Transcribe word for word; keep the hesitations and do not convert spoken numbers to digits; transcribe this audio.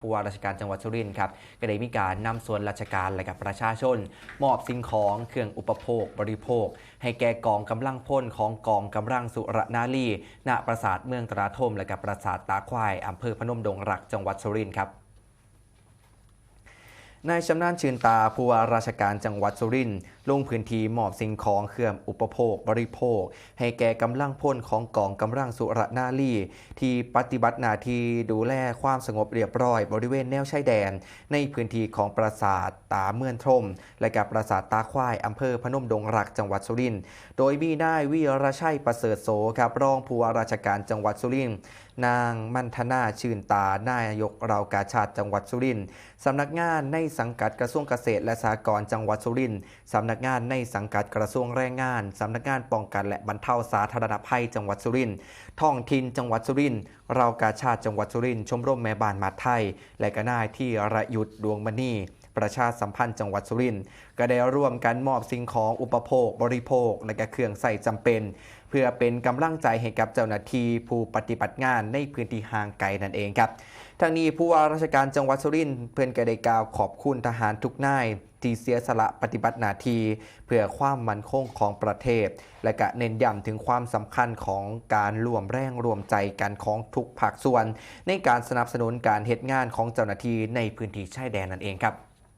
ผู้ว่าราชการจังหวัดสุรินทร์ครับ ก็ได้มีการนำส่วนราชการและกับประชาชน มอบสิ่งของเครื่องอุปโภคบริโภค ให้แก่กองกำลังพลของกองกำลังสุรนารี ณ ปราสาทเมืองตราทม และกับปราสาทตาควาย อำเภอพนมดงรัก จังหวัดสุรินทร์ครับ นายชำนาญชื่นตา ผู้ว่าราชการจังหวัดสุรินทร์ ลงพื้นที่มอบสิ่งของเครื่องอุปโภคบริโภค ให้แก่กำลังพลของกองกำลังสุรนารี ที่ปฏิบัติหน้าที่ดูแลความสงบเรียบร้อยบริเวณแนวชายแดน ในพื้นที่ของปราสาทตาเมืองทม และกับปราสาทตาควาย อำเภอพนมดงรัก จังหวัดสุรินทร์ โดยมีนายวีรชัยประเสริฐโสครับ รองผู้ว่าราชการจังหวัดสุรินทร์ นางมันธนาชื่นตา นายกเหล่ากาชาดจังหวัดสุรินทร์ สำนักงานในสังกัดกระทรวงเกษตรและสหกรณ์จังหวัดสุรินทร์ สำนักงานในสังกัดกระทรวงแรงงาน สำนักงานป้องกันและบรรเทาสาธารณภัยจังหวัดสุรินทร์ ท้องถิ่นจังหวัดสุรินทร์ เหล่ากาชาดจังหวัดสุรินทร์ ชมรมแม่บ้านหมัดไทย และก็นายธีรยุทธ ดวงมณี ประชาสัมพันธ์จังหวัดสุรินทร์ ก็ได้ร่วมกันมอบสิ่งของอุปโภคบริโภค และก็เครื่องใช้จำเป็น เพื่อเป็นกำลังใจให้กับเจ้าหน้าที่ผู้ปฏิบัติงานในพื้นที่ห่างไกลนั่นเองครับ ทั้งนี้ผู้ว่าราชการจังหวัดสุรินทร์ เพิ่นก็ได้กล่าวขอบคุณทหารทุกนายที่เสียสละปฏิบัติหน้าที่เพื่อความมั่นคงของประเทศ และก็เน้นย้ำถึงความสำคัญของการร่วมแรงร่วมใจกันของทุกภาคส่วน ในการสนับสนุนการเฮ็ดงานของเจ้าหน้าที่ในพื้นที่ชายแดนนั่นเองครับ